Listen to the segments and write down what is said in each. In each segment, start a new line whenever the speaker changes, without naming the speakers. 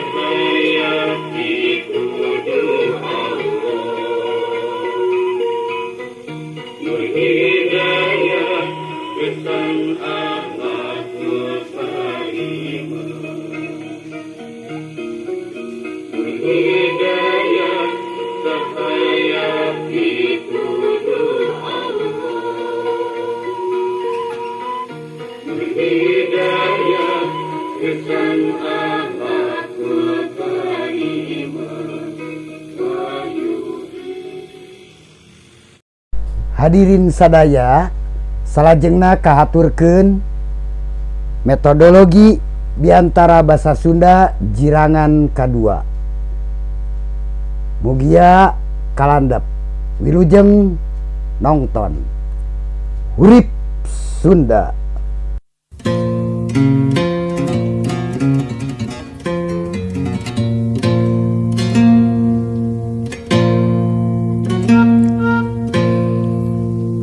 Cahaya pituduh Allah, Nur hidayah kesan Ahmad Musalima. Nur hidayah cahaya pituduh Allah, Nur hidayah kesan Ahmad Musalima.
Hadirin sadaya, salajengna kahaturkeun metodologi biantara basa Sunda jirangan kadua. Mugia kalandep wilujeng nongton. Hurip Sunda.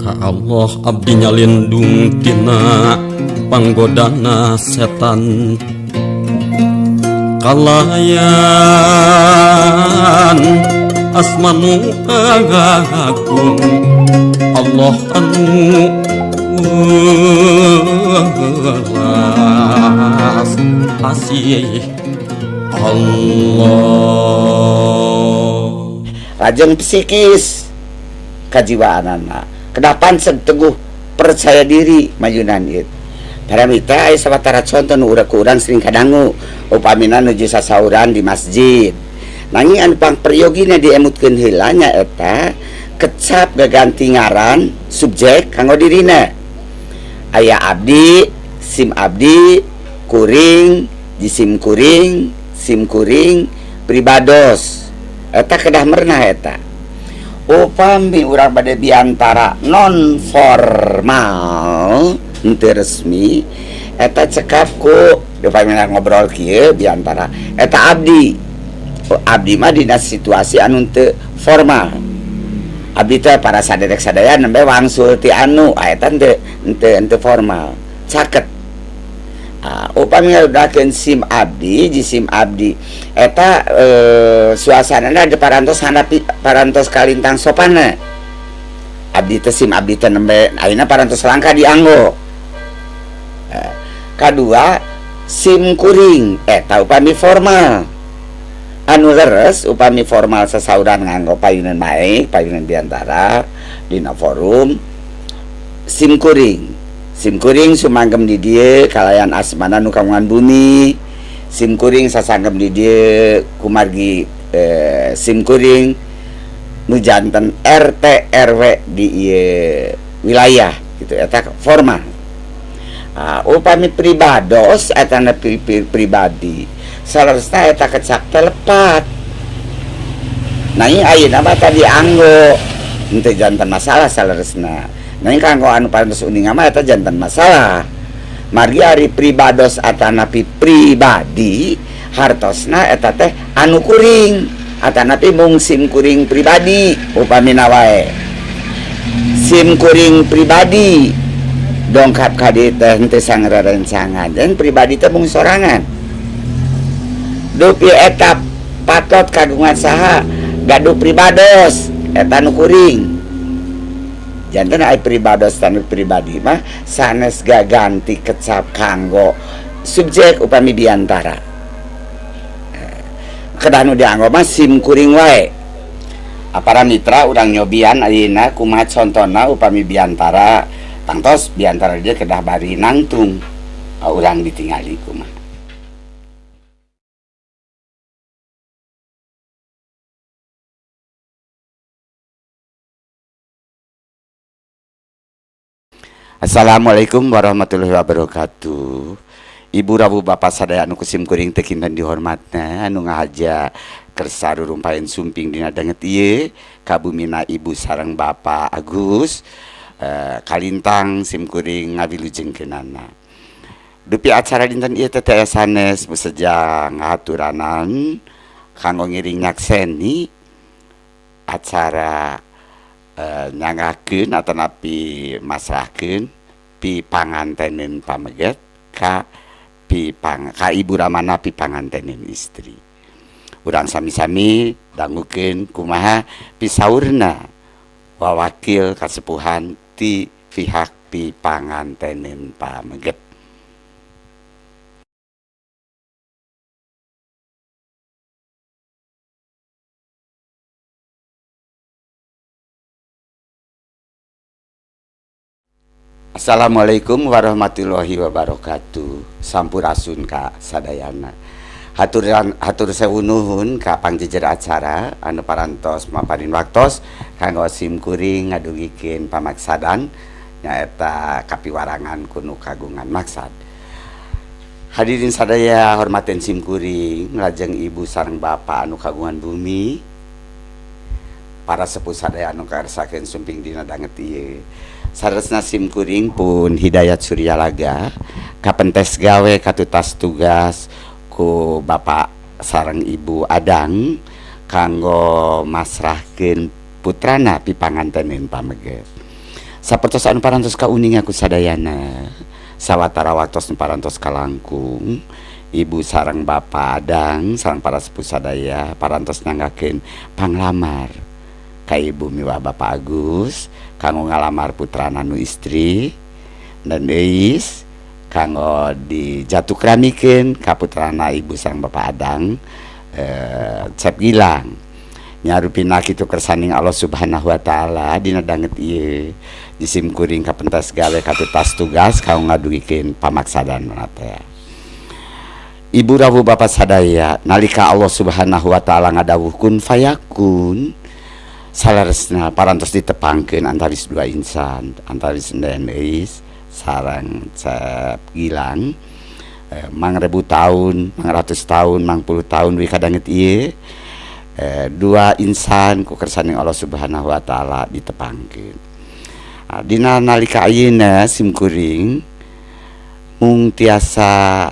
Ka Allah abdi nyalindung tina panggodana setan kalayan asmanu agung Allah anu welas asih Allah.
Lajeng psikis kajiwaanana kedapan teguh percaya diri majunan ieu. Paramita aya sawatara contoh nu urang ku urang sering kadangu upamina nuju sasauran di masjid. Nanging anu pangperyogina diemutkeun heula nya eta kecap gaganti ngaran subjek kanggo dirina. Aya abdi, sim abdi, kuring, jisim kuring, sim kuring, pribados. Eta kedah merenah eta. Upami urang bade biantara non formal henteu resmi eta cekap ku upami ngobrol kieu biantara eta abdi. Abdi mah dina situasi anu teu formal. Abdi teh para saderek sadaya nembe wangsul ti anu eta henteu formal. Caket. Upami ngagunakeun sim abdi, jisim abdi eta suasanana di parantos hanapi parantos kalintang sopana. Abdi teh sim abdi teh nembe ayeuna parantos langka dianggo. Kadua sim kuring eta upami formal. Anu leres upami formal sasauran nganggo payunan maek, payunan biantara dina forum sim kuring. Sim kuring sumanggem di dieu kalayan asmana nu kagungan bumi. Sim kuring sasanggem di dieu kumargi sim kuring nu janten RT RW di ieu wilayah gitu eta formal. Upami pribados eta na pribadi saleresna eta kecap teh lepat. Nanging ayeuna mah tadi anggo henteu janten masalah saleresna. Nanging kanggo anu parantos uninga mah eta janten masalah. Margi ari pribados atanapi pribadi hartosna eta teh anu kuring atanapi mung sim kuring pribadi upamina wae. Sim kuring pribadi dongkap ka dieu teh henteu sangrerencangan dan pribadi teh mung sorangan. Dupi eta patot kagungan saha gaduh pribados eta nu kuring. Janten ai pribados tanu pribadi mah sanes gaganti kecap kanggo subjek upami biantara. Kedah nu dianggo mah sim kuring wae. Para mitra urang nyobian ayeuna kumaha contona upami biantara tangtos biantara dia kedah bari nangtung urang ditingali kumaha. Assalamualaikum warahmatullahi wabarakatuh. Ibu rabu bapak sadaya anu kusim kuring teh kinten dihormatna anu ngahaja kersa rurumpayan sumping dina danget ieu kabumina ibu sareng bapak Agus kalintang sim kuring ngawilujengkeunana. Dupi acara dinten ieu teh aya sanes beseja ngahaturanan kanggo ngiring nyakseni acara nyangakeun atanapi masrahkeun pi pangantenin pameget ka pi pang ka ibu ramana pi pangantenin istri. Urang sami-sami dangukeun kumaha pisaurna wawakil kasepuhan ti pihak pipanganteneun pameget. Assalamualaikum warahmatullahi wabarakatuh. Sampurasun ka sadayana. Hatur sewu nuhun ka pangjejer acara anu parantos maparin waktos kanggo sim kuring ngadugikeun pamaksadan nyaeta kapiwarangan kunu kagungan maksad. Hadirin sadaya hormaten sim kuring, lajeng ibu sareng bapa anu kagungan bumi, para sepuh sadaya anu karsakeun sumping dina danget ieu. Saresna sim kuring pun Hidayat Suryalaga kapentes gawe katutas tugas ku bapak sareng ibu Adang kanggo masrahkeun putrana pipanganteneun pameget. Sapertos anu parantos kauninga ku sadayana, sawatara waktos nu parantos kalangkung, ibu sareng bapak Adang sareng para sepuh sadaya parantos nanggakeun panglamar ka ibu miwah bapak Agus kanggo ngalamar putrana nu istri dan eis kanggo dijatuhkramikeun ka putrana ibu sareng bapak Adang Cep Gilang. Nyarupina kitu kersaning Allah Subhanahu wa taala dina danget ieu disim kuring kapentas gawe katutas tugas kanggo ngadugikeun pamaksadan teh. Ibu rawuh bapak sadaya nalika Allah Subhanahu wa taala ngadawuh kun fayakun saleresna parantos ditepangkeun antaris dua insan, antaris Nden Eis sareng Cep Gilang mangrebu tahun, mangratus tahun, mangpuluh tahun we kadanget ieu dua insan ku kersaning Allah Subhanahu wa taala ditepangkeun. Dina nalika ayeuna sim kuring mung tiasa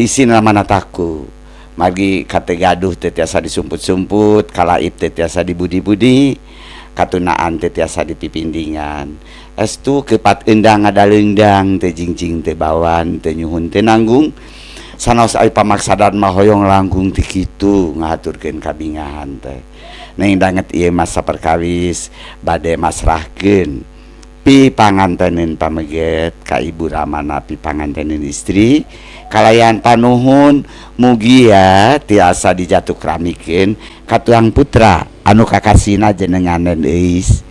isin lamanataku margi kate gaduh teu tiasa disumput-sumput, kalaib teu tiasa dibudi-budi, katunaan teu tiasa dipipindingan. Estu kepat endang ngadaleungdang teu jingjing teu bawan teu nyuhun teu nanggung. Sanaos ai pamaksadan mah hoyong langkung ti kitu ngahaturkeun kabingahan teh. Ning danget ieu masa perkawis bade masrahkeun pipanganteneun pameget ka ibu ramana pipanganteneun istri kalayan panuhun mugia tiasa dijatuhkramikeun ka tuang putra anu kakasina jenengan Eis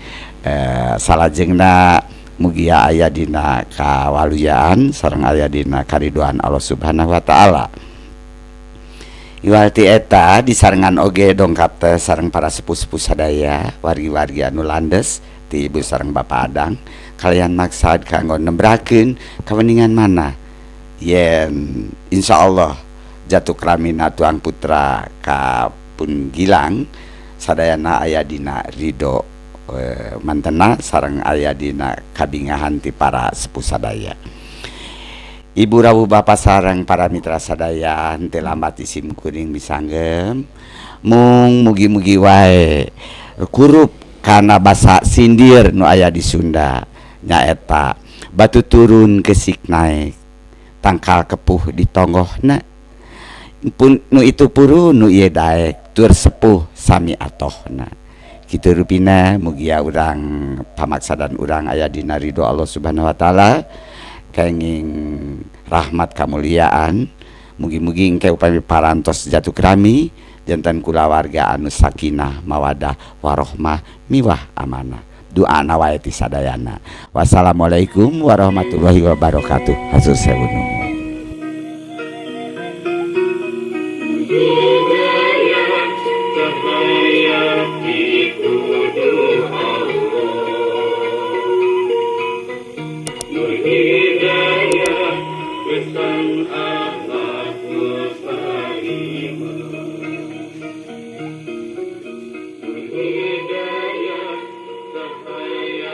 salajengna mugia aya dina kawaluyaan sareng aya dina karidoan Allah Subhanahu wa taala. Iwal ti eta disarengan oge dongkap teh sareng para sepuh-sepuh sadaya wargi-wargi anu landes ti ibu sareng bapak Adang kalian maksad kanggo nembrakeun kaweningan mana yen insyaallah jatuh kramina tuang putra ka pun Gilang sadayana aya dina ridho mantena sareng aya dina kabingahan ti para sepuh sadaya. Ibu rawuh bapak sareng para mitra sadaya henteu lambat isim kuring misanggem mung mugi-mugi wae kurup kana basa sindir nu aya di Sunda nyaeta batu turun kesik naik tangkal kepuh ditonggohna pun nu itu puru nu ieu daek tur sepuh sami atohna. Kitu rupina mugia urang pamaksadan urang aya dina ridho Allah Subhanahu wa taala kenging rahmat kamuliaan mugi-mugi engke upami parantos jatuh krami jantan kulawarga anu sakinah mawadah warohmah miwah amanah. Doa wae ti sadayana. Wassalamualaikum warahmatullahi wabarakatuh. Hatur sewu nuhun.
Nur hidayah kesan.